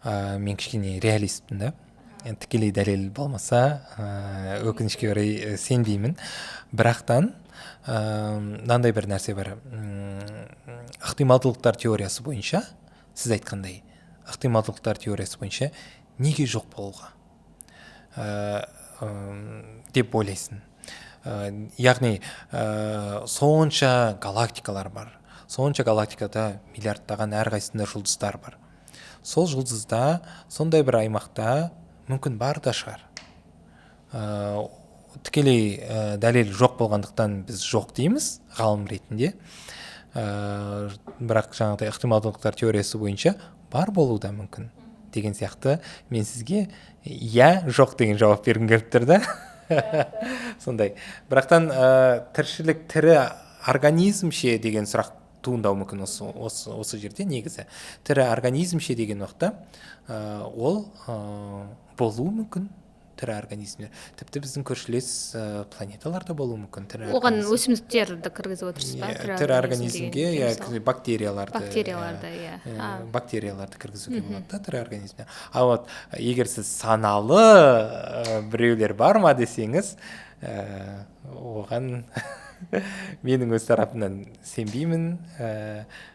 Мен кішкене реалистпін да. Енді тікелей дәлел болмаса, өкінішке орай, сенбеймін. Бірақтан мынандай бір нәрсе бар. Ықтималдылықтар теориясы бойынша, сіз айтқандай, ықтималдылықтар теориясы бойынша неге жоқ болуға деп ойлайсың. Яғни сонша галактикалар бар, сонша галактикада миллиардтаған, әрқайсысында жұлдыздар бар. Сол жұлдызда, сондай бір аймақта мүмкін бар да шығар. Тікелей дәлел жоқ болғандықтан, біз жоқ дейміз ғалым ретінде. Бірақ жаңағыдай ықтималдылықтар теориясы бойынша бар болуы да мүмкін деген сияқты. Мен сізге иә, жоқ деген жауап бергім келіп тұр да, сондай. Бірақтан тіршілік, тірі организм ше деген сұрақ туындауы мүмкін осы жерде. Негізі тірі организм ше деген уақытта, ол болуы мүмкін. Тірі организмдер тіпті біздің көршілес планеталарда болуы мүмкін тірі Оған организм. өсімдіктерді кіргізіп отырсыз ба? Иә, тірі организмге, деген иә, мысалы. Бактерияларды. Бактерияларды, иә. Бактерияларды кіргізуге болады да тірі организмге. А вот егер сіз саналы біреулер бар ма десеңіз, оған менің өз тарапымнан сенбеймін.